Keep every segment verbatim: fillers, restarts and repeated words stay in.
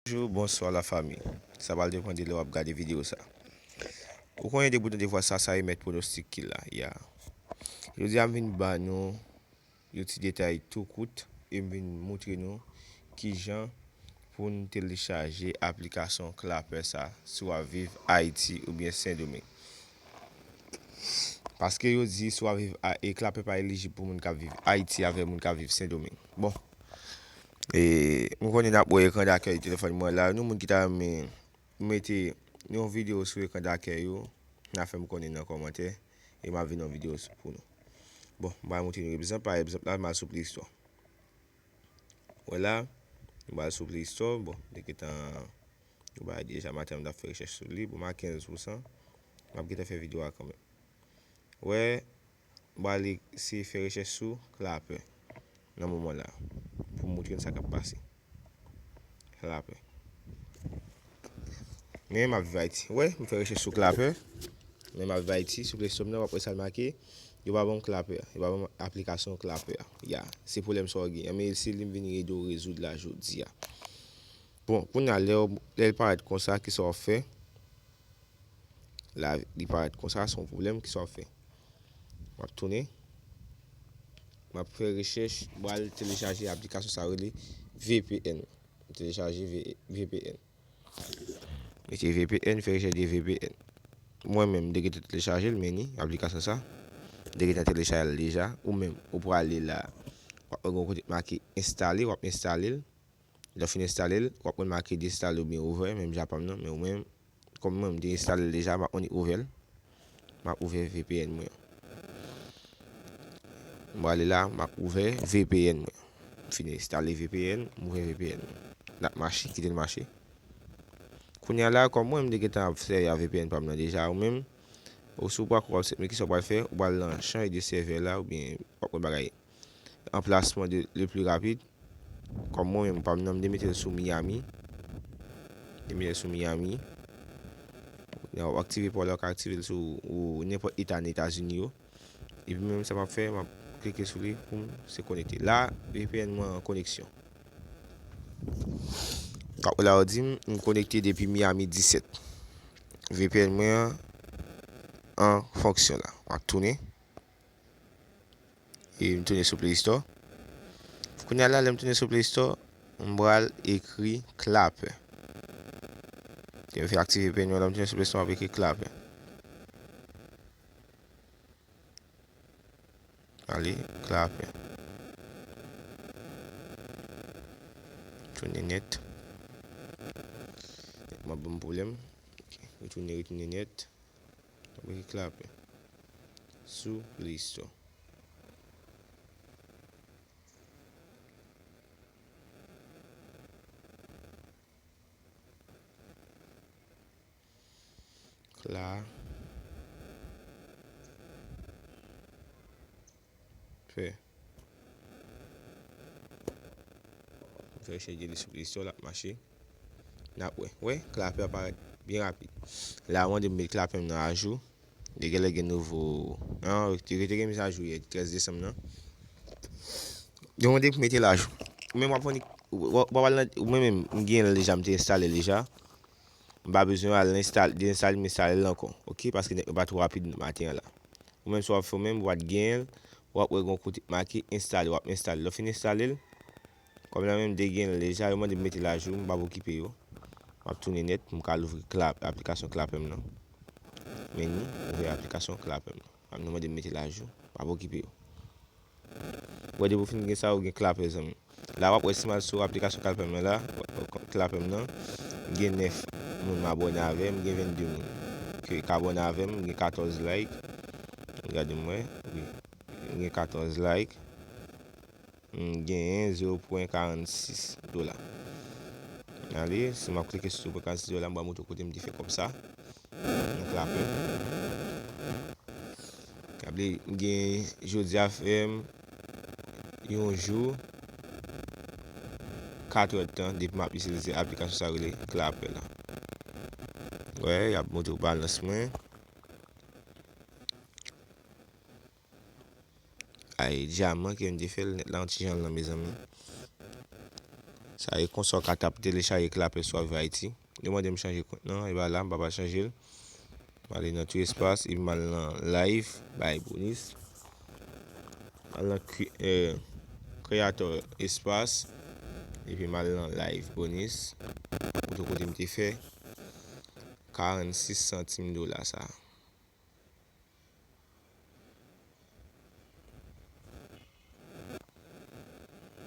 Bonjou, bonswa lafanmi. Sa pral depann de lè w ap gade videyo sa. Ou konnen depi w tande vwa sa, sa e mèt pwonostik ki la, ya. Jodi a m vin ba nou yon ti detay tou kout e m vin moutre nou kijan pou n telechaje aplikasyon Clapper sa si w ap viv Ayiti oubyen Sendomeng. Paske yo di si w ap viv a, e Clapper pa elijib pou moun k ap viv Ayiti avèk moun k ap viv Sendomeng. Bon, e, m konnen n ap wè ekran dakèy telefòn mwen la. Nou moun ki ta renmen mete yon videyo sou ekran dakèy yo, n a fè m konnen nan kòmantè e m ap vin yon videyo sou pou nou. Bon, m pral montre nou egzanp. Pa egzanp la, m al sou Play Store. Wè la, m pral sou Play Store. Bon, li gentan, nou bay deja maten m t ap fè rechèch sou li. Bon, m a kenz pousan. M ap gentan fè videyo a kanmenm. Wè, m pral eseye fè rechèch sou Clapper nan moman la pou m montre n sa k ap pase. Clapper. Men m ap viv Ayiti. Wè, m fè rechèch sou Clapper. Men m ap viv Ayiti, sou Play Store m nan, w ap wè sa l make. Yo pa ban m Clapper. Yo pa ban m aplikasyon Clapper. Ya, se pwoblèm sa w gen. Men se li m vin ede w rezoud la jodi a. Bon, kounye a, lè w, lè l parèt konsa, kisa w ap fè? La, li parèt konsa, se yon pwoblèm, kisa w ap fè? M ap tounen. M ap fè rechèch, m pral telechaje aplikasyon sa yo rele V P N. M telechaje V-, V P N. Mete V P N, fè rechèch de V P N. Mwen menm, m te gentan telechaje l, men ni aplikasyon sa. M te gentan telechaje l deja. Ou menm, ou prale la. W ap wè gen yon kote k make enstale, w ap enstale l. Lè w fin enstale l, w ap wè make dezenstale oubyen ouvè, menm jan pa m nan, men ou menm, kòm mwen, m te enstale l deja, m ap annik ouvè l. M ap ouvè V P N mwen an. M prale la, m ap ouvè V P N mwen. M fin enstale V P N, m ouvè V P N mwen. L ap mache, kite l mache. Kounye a la, kòm mwen, m te gentan ap sèvi ak V P N pa m nan deja, ou menm, ou si w pa ko ap sèvi, men kisa w pral fè? Ou pral nan chanje de sèvè la, oubyen w ap wè bagay anplasman de, le pli rapid. Kòm mwen menm, pa m nan, m te mete l sou Miami. M te mete l sou Miami. Lè w aktive pa w la, w ka aktive l sou ou nenpòt eta nan Etazini yo. Epi menm sa m ap fè, m ap klike sou li pou m se konekte. La, V P N mwen an koneksyon. W ap wè la, yo di m, m konekte depi Miami disèt. V P N mwen an an fonksyon la. M ap tounen. E m tounen sou Play Store. Kounye a la, lè m tounen sou Play Store, m pral ekri Clapper. Lè m fin aktive V P N mwen, lè m tounen sou Play Store, m ap ekri Clapper. Ale, Clapper. Tounen nèt. Nèt mwen ban m pwoblèm. Ok, retounen, retounen nèt. M ap ekri Clapper. Sou Play Store. Clapper. Fè. Fè rechèch de li sou Play Store, l ap mache. N ap wè. Wè, Clapper ap parèt byen rapid. La, mande m met Clapper m nan ajou. Li genlè gen nouvo, non, li te gen mizajou yè, trèz desanm nan. Yo mande pou mete l ajou. Ou menm w ap fè, ou, ou, ou, ou menm, m gen l deja, m te enstale l deja. M pa bezwen al enstale, dezenstale, m enstale l ankò, ok? Paske nèt mwen pa twò rapid maten an la. Ou menm, si w ap fè, ou menm, ou pa t gen l, w ap wè gen yon kote k make enstale, w ap enstale. Lè w fin enstale l, kòm la menm, m te gen l deja, yo mande m mete l ajou, m p ap okipe yo. M ap tounen nèt, m ka louvri Clap-, aplikasyon Clapper m nan. Men ni, ouvè aplikasyon Clapper m nan. Yo mande m mete l ajou, m p ap okipe yo. Wè, depi w fin gen sa, ou gen Clapper, zanmi. La, w ap wè si m al sou aplikasyon Clapper m nan la, Clapper m nan, gen nèf moun m abòne avè m, gen vennde moun ke, k abòne avè m, gen katòz like. Gade m wè, wi. Gen katòz like. M genyen zewo pwen karannsis dola. Ale, si m ap klike sou zewo pwen karannsis dola, m pral montre w kote m te fè kòb sa. Nan Clapper. Gade, m gen jodi a fè m yon jou, katrè tan depi m ap itilize aplikasyon sa rele Clapper la. Wè, y ap montre w balans mwen. Ay, dyaman ke m te fè l nèt la, yon ti jan l nan, mezanmi. S Sa e konsa w ka tap telechaje Clapper si w ap viv Ayiti. Yo mande m chanje kont nan, e ba la, m pa pral chanje l. M ale nan Three Espace, epi m al nan Live by Bonis. M al nan kre- eh, Creator Espace, epi m al nan Live Bonis. Pou tout kote m te fè karannsis santim dola sa.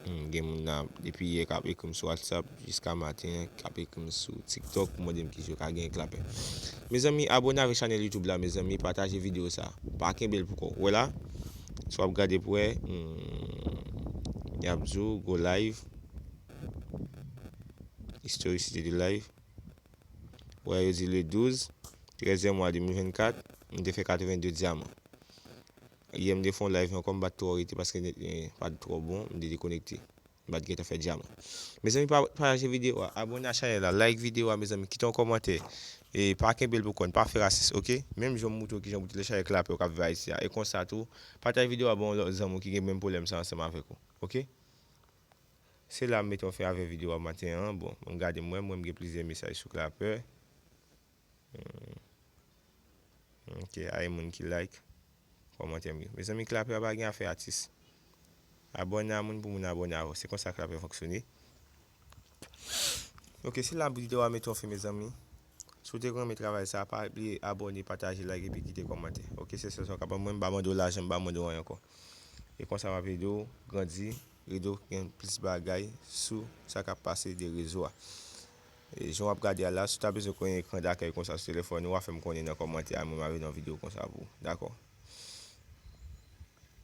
Hmm, gen moun nan depi yè k ap ekri m sou WhatsApp jiska maten an, k ap ekri m sou TikTok pou mande m kijan yo ka genyen Clapper. Mezanmi, abòne avèk chanèl YouTube la, mezanmi, pataje videyo sa. Pa kenbe l pou kò w. Ou wè la? Si w ap gade pou wè, hmm, y ap di w go live. Historicité de live. Ou wè, yo di le douz, trèzyèm mwa de mil vennkat, m te fè katrevenndde dyaman. Yè m te fè yon live ankò, m pa t twò rete paske nèt mwen pa t twò bon, m te dekonekte. M pa t gentan fè dyaman. Mezanmi, pa pataje videyo a, abòne a chanèl la, like videyo a, mezanmi, kite yon kòmantè. E pa kenbe l pou kò n, pa fè rasis, oke? Menm jan m moutre w kijan pou telechaje Clapper ou k ap viv Ayiti a. E konsa tou, pataje videyo a ba yon lòt zanmi w ki gen menm pwoblèm sa ansanm avèk ou, oke? Se la m mete yon fen avèk videyo a maten an. Bon, m gade m wè, m wè m gen plizyè mesaj sou Clapper. Hmm. Ok, ay moun ki like, kòmantè m yo. Mezanmi, Clapper pa gen afè atis. Abòne a moun pou moun abòne avè w. Se konsa Clapper fonksyone. Ok, se la videyo a mete yon fen, mezanmi. Si w te renmen travay sa, pa bliye abòne, pataje, like epi kite kòmantè. Ok, se sèl sa w ka ban mwen, m pa mande w lajan, m pa mande w anyen ankò. E konsa m ap ede w grandi, ede w gen plis bagay sou sa k ap pase de rezo a. E jan w ap gade a la, si w ta bezwen konn ekran dakèy konsa sou telefòn ou, w a fè m konnen nan kòmantè a, mwen m a vin yon videyo konsa pou ou. Dakò?